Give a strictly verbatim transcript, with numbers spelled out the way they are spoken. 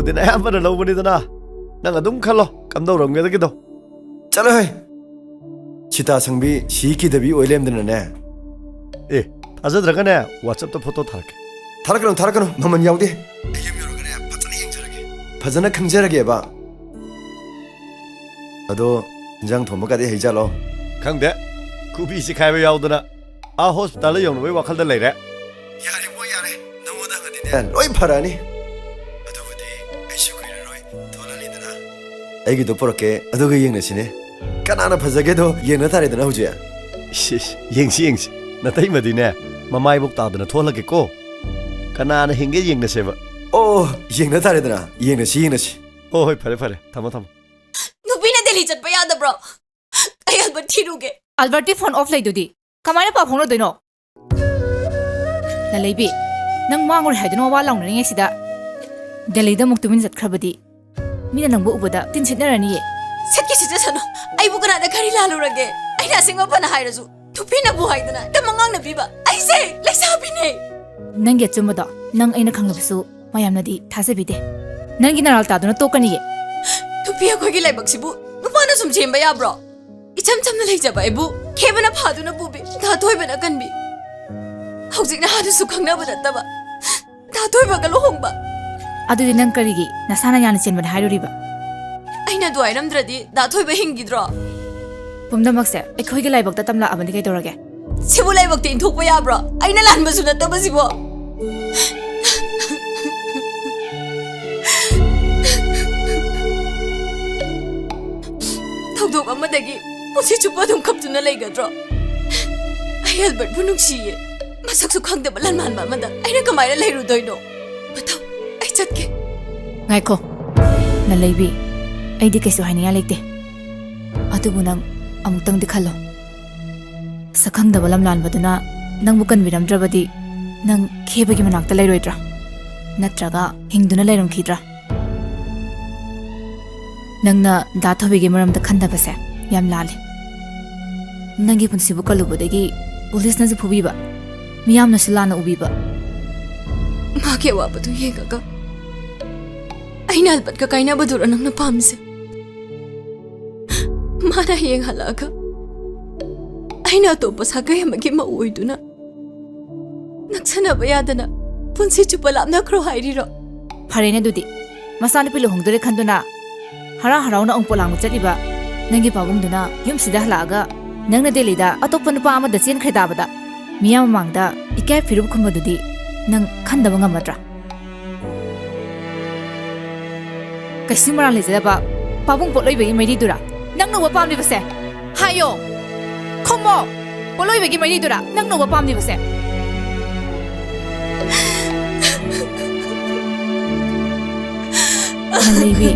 ꯇꯤꯟ ꯑꯌꯥꯝꯕꯅ ꯂꯧꯕꯅꯤꯗꯅ꯫ ꯅꯪ ꯑꯗꯨꯝ ꯈꯜꯂꯣ, ꯀꯝꯗꯧꯔꯝꯒꯗꯒꯦꯗꯣ꯫ ꯆꯠꯂꯣꯍꯦ! ꯁꯤꯇꯥ ꯁꯪꯕꯤ ꯁꯤ ꯀꯤꯗꯕꯤ ꯑꯣꯏ ꯂꯩꯔꯝꯗꯅꯅꯦ꯫ ꯑꯦ, ꯊꯥꯖꯗ꯭ꯔꯒꯅꯦ, WhatsApp-ꯇ ꯐꯣꯇꯣ ꯊꯥꯔꯛꯀꯦ꯫ ꯊꯥꯔꯛꯀꯅꯨ, ꯊꯥꯔꯛꯀꯅꯨ, ꯃꯃꯜ ꯌꯥꯎꯗꯦ꯫ ꯑꯩ ꯌꯨꯝ ꯌꯧꯔꯒꯅꯦ ꯐꯖꯅ ꯌꯦꯡꯖꯔꯒꯦ꯫ ꯐꯖꯅ ꯈꯪꯖꯔꯒꯦꯕ꯫ ꯑꯗꯣ ꯏꯟꯖꯥꯡ ꯊꯣꯡꯕ ꯀꯥꯗꯤ ꯍꯩꯖꯥꯠꯂꯣ? ꯈꯪꯗꯦ, ꯈꯨꯕꯤ ꯆꯤꯈꯥꯏꯕ ꯌꯥꯎꯗꯅ ꯑꯥ hospital-ꯗ ꯌꯧꯅꯕꯩ ꯋꯥꯈꯜꯗ ꯂꯩꯔꯦ꯫ ꯌꯥꯔꯦꯕꯣ, ꯌꯥꯔꯦ, ꯅꯉꯣꯟꯗ ꯍꯪꯉꯗꯤꯅꯦ ꯂꯣꯏ ꯐꯔꯛꯑꯅꯤ꯫ ꯑꯗꯨꯕꯨꯗꯤ ꯑꯩꯁꯨ ꯀꯨꯏꯔꯔꯣꯏ ꯊꯣꯛꯂꯛꯑꯅꯤꯗꯅ꯫ ꯑꯩꯒꯤꯗꯣ ꯄꯨꯔꯛꯀꯦ, ꯑꯗꯨꯒ ꯌꯦꯡꯅꯁꯤꯅꯦ꯫ ꯀꯅꯥꯅ ꯐꯖꯒꯦꯗꯣ ꯌꯦꯡꯅ ꯇꯥꯔꯦꯗꯅ ꯍꯧꯖꯤꯛ꯫ ꯏꯁ, ꯏꯁ, ꯌꯦꯡꯁꯤ, ꯌꯦꯡꯁꯤ꯫ ꯅꯇꯩꯃꯗꯤꯅꯦ, ꯃꯃꯥꯏꯕꯣꯛ ꯇꯥꯗꯅ ꯊꯣꯛꯍꯜꯂꯛꯀꯦꯀꯣ꯫ ꯀꯅꯥꯅ ꯍꯦꯟꯒꯦ ꯌꯦꯡꯅꯁꯦꯕ꯫ ꯑꯣ, ꯌꯦꯡꯅ ꯇꯥꯔꯦꯗꯅ꯫ ꯌꯦꯡꯅꯁꯤ, ꯌꯦꯡꯅꯁꯤ꯫ ꯍꯣ, ꯍꯣꯏ, ꯐꯔꯦ, ꯐꯔꯦ꯫ ꯊꯝꯃꯣ, ꯊꯝꯃꯣ꯫ ꯅꯨꯄꯤꯅ ꯗꯦꯜꯂꯤ ꯆꯠꯄ ꯌꯥꯗꯕ꯭ꯔꯣ? ꯑꯩ ꯑꯜꯕꯔꯠ ꯊꯤꯔꯨꯒꯦ꯫ ꯑꯜꯕꯔꯠꯇꯤ phone off ꯂꯩꯗꯨꯗꯤ꯫ ꯀꯃꯥꯏꯅ ꯄꯥꯎ ꯐꯥꯎꯅꯗꯣꯏꯅꯣ? ꯂꯂꯩꯕꯤ, ꯅꯪ ꯃꯥꯡꯉꯨꯔꯦ ꯍꯥꯏꯗꯨꯅ ꯋꯥ ꯂꯥꯎꯅꯔꯤꯉꯩꯁꯤꯗ ꯗꯦꯜꯂꯤꯗ ꯑꯃꯨꯛ ꯇꯨꯃꯤꯟ ꯆꯠꯈ꯭ꯔꯕꯗꯤ ꯃꯤꯅ ꯅꯪꯕꯨ ꯎꯕꯗ ꯇꯤꯟ ꯁꯤꯠꯅꯔꯅꯤꯌꯦ꯫ ꯁꯤꯠꯀꯦ ꯁꯤꯠꯆꯁꯅꯨ, ꯑꯩꯕꯨ ꯀꯅꯥꯗ ꯘꯔꯤ ꯂꯥꯜꯂꯨꯔꯒꯦ? ꯑꯩꯅ ꯑꯁꯦꯡꯕ ꯐꯅ ꯍꯥꯏꯔꯁꯨ ꯅꯨꯄꯤꯅꯕꯨ ꯍꯥꯏꯗꯅ ꯇꯝ ꯑꯉꯥꯡꯅ ꯄꯤꯕ ꯑꯩꯁꯦ ꯂꯩꯁꯥꯕꯤꯅꯦ꯫ ꯅꯪꯒꯤ ꯑꯆꯨꯝꯕꯗꯣ ꯅꯪ ꯑꯩꯅ ꯈꯪꯂꯕꯁꯨ ꯃꯌꯥꯝꯅꯗꯤ ꯊꯥꯖꯕꯤꯗꯦ꯫ ꯅꯪꯒꯤ ꯅꯔꯥꯜ ꯇꯥꯗꯨꯅ ꯇꯣꯛꯀꯅꯤꯌꯦ꯫ ꯅꯨꯄꯤ ꯑꯩꯈꯣꯏꯒꯤ ꯂꯥꯏꯕꯛꯁꯤꯕꯨ ꯅꯨꯄꯥꯅ ꯁꯨꯝ ꯁꯦꯝꯕ ꯌꯥꯕ꯭ꯔꯣ? ꯏꯆꯝ ꯆꯝꯅ ꯂꯩꯖꯕ ꯑꯩꯕꯨ ꯈꯦꯕꯅ ꯐꯥꯗꯨꯅ ꯄꯨꯕꯤ, ꯗꯥ ꯊꯣꯏꯕꯅ ꯀꯟꯕꯤ꯫ ꯍꯧꯖꯤꯛꯅ ꯍꯥꯟꯅꯁꯨ ꯈꯪꯅꯕ ꯅꯠꯇꯕ ꯗꯥ ꯊꯣꯏꯕꯒ ꯂꯨꯍꯣꯡꯕ꯫ ꯑꯗꯨꯗꯤ ꯅꯪ ꯀꯔꯤꯒꯤ ꯅꯁꯥꯅ ꯌꯥꯅ ꯆꯦꯟꯕꯅꯦ ꯍꯥꯏꯔꯨꯔꯤꯕ? ꯑꯩꯅ ꯑꯗꯨ ꯍꯥꯏꯔꯝꯗ꯭ꯔꯗꯤ ꯗꯥ ꯊꯣꯏꯕ ꯍꯤꯡꯈꯤꯗ꯭ꯔꯣ? ꯄꯨꯝꯅꯃꯛꯁꯦ ꯑꯩꯈꯣꯏꯒꯤ ꯂꯥꯏꯕꯛꯇ ꯇꯝꯂꯛꯑꯕꯅꯤ, ꯀꯩꯗꯧꯔꯒꯦ? ꯁꯤꯕꯨ ꯂꯥꯏꯕꯛꯇ ꯏꯟꯊꯣꯛꯄ ꯌꯥꯕ꯭ꯔꯣ? ꯑꯩꯅ ꯂꯥꯟꯕꯁꯨ ꯅꯠꯇꯕꯁꯤꯕꯣ꯫ ꯊꯧꯗꯣꯛ ꯑꯃꯗꯒꯤ ꯄꯨꯟꯁꯤ ꯆꯨꯞꯄ ꯑꯗꯨꯝ ꯀꯞꯇꯨꯅ ꯂꯩꯒꯗ꯭ꯔꯣ? ꯑꯩ ꯑꯜꯕꯔꯠꯄꯨ ꯅꯨꯡꯁꯤꯌꯦ꯫ ꯃꯁꯛꯁꯨ ꯈꯪꯗꯕ ꯂꯟꯃꯥꯟꯕ ꯑꯃꯗ ꯑꯩꯅ ꯀꯃꯥꯏꯅ ꯂꯩꯔꯨꯗꯣꯏꯅꯣ? ꯃꯊꯪ ꯑꯩ ꯆꯠꯀꯦ꯫ ꯉꯥꯏꯈꯣ, ꯂꯂꯩꯕꯤ, ꯑꯩꯗꯤ ꯀꯩꯁꯨ ꯍꯥꯏꯅꯤꯡꯉꯥꯏ ꯂꯩꯇꯦ꯫ ꯑꯗꯨꯕꯨ ꯅꯪ ꯑꯃꯨꯛꯇꯪꯗꯤ ꯈꯜꯂꯣ꯫ ꯁꯛꯈꯪꯗꯕ ꯂꯝꯂꯥꯟꯕꯗꯨꯅ ꯅꯪꯕꯨ ꯀꯟꯕꯤꯔꯝꯗ꯭ꯔꯕꯗꯤ ꯅꯪ ꯈꯦꯕꯒꯤ ꯃꯅꯥꯛꯇ ꯂꯩꯔꯣꯏꯗ꯭ꯔꯥ? ꯅꯠꯇ꯭ꯔꯒ ꯍꯤꯡꯗꯨꯅ ꯂꯩꯔꯝꯈꯤꯗ꯭ꯔꯥ? ꯅꯪꯅ ꯗꯥ ꯊꯣꯏꯕꯤꯒꯤ ꯃꯔꯝꯗ ꯈꯟꯊꯕꯁꯦ ꯌꯥꯝ ꯂꯥꯜꯂꯤ꯫ ꯅꯪꯒꯤ ꯄꯨꯟꯁꯤꯕꯨ ꯀꯜꯂꯨꯕꯗꯒꯤ ꯄꯨꯂꯤꯁꯅꯁꯨ ꯐꯨꯕꯤꯕ, ꯃꯤꯌꯥꯝꯅꯁꯨ ꯂꯥꯟꯅ ꯎꯕꯤꯕ꯫ ꯃꯥꯒꯤ ꯑꯋꯥꯕꯗꯨ ꯌꯦꯡꯉꯒ ꯑꯩꯅ ꯑꯜꯕꯔꯠꯀ ꯀꯥꯏꯅꯕꯗꯨꯔꯣ ꯅꯪꯅ ꯄꯥꯝꯃꯤꯁꯦ? ꯃꯥꯅ ꯍꯌꯦꯡ ꯍꯜꯂꯛꯑꯒ ꯑꯩꯅ ꯑꯇꯣꯞꯄ ꯁꯥꯒꯩ ꯑꯃꯒꯤ ꯃꯧ ꯑꯣꯏꯗꯨꯅ ꯅꯛꯁꯟꯅꯕ ꯌꯥꯗꯅ ꯄꯨꯟꯁꯤ ꯆꯨꯞꯄ ꯂꯥꯞꯅꯈ꯭ꯔꯣ ꯍꯥꯏꯔꯤꯔꯣ? ꯐꯔꯦꯅꯦ ꯑꯗꯨꯗꯤ, ꯃꯆꯥꯅꯨꯄꯤ ꯂꯨꯍꯣꯡꯗꯣꯔꯦ ꯈꯟꯗꯨꯅ ꯍꯔꯥꯎ ꯍꯔꯥꯎꯅ ꯑꯃꯨꯛ ꯄꯣꯂꯥꯡꯕ ꯆꯠꯂꯤꯕ ꯅꯪꯒꯤ ꯄꯥꯕꯨꯡꯗꯨꯅ ꯌꯨꯝꯁꯤꯗ ꯍꯜꯂꯛꯑꯒ ꯅꯪꯅ ꯗꯦꯜꯂꯤꯗ ꯑꯇꯣꯞꯄ ꯅꯨꯄꯥ ꯑꯃꯗ ꯆꯦꯟꯈ꯭ꯔꯦ ꯇꯥꯕꯗ ꯃꯤꯌꯥꯝ ꯃꯃꯥꯡꯗ ꯏꯀꯥꯏ ꯐꯤꯔꯨꯞ ꯈꯨꯝꯕꯗꯨꯗꯤ ꯅꯪ ꯈꯟꯗꯕ ꯉꯝꯃꯗ꯭ꯔꯥ? ꯀꯩꯁꯨ ꯃꯔꯥꯜ ꯂꯩꯖꯗꯕ ꯄꯥꯕꯨꯡ ꯄꯣꯠꯂꯣꯏꯕꯒꯤ ꯃꯩꯔꯤꯗꯨꯔꯥ ꯅꯪꯅ ꯎꯕ ꯄꯥꯝꯂꯤꯕꯁꯦ? ꯍꯥꯏꯌꯣ! ꯈꯨꯝꯃꯣ! ꯄꯣꯠꯂꯣꯏꯕꯒꯤ ꯃꯩꯔꯤꯗꯨꯔꯥ ꯅꯪꯅ ꯎꯕ ꯄꯥꯝꯂꯤꯕꯁꯦ? ꯃꯂꯩꯕꯤ,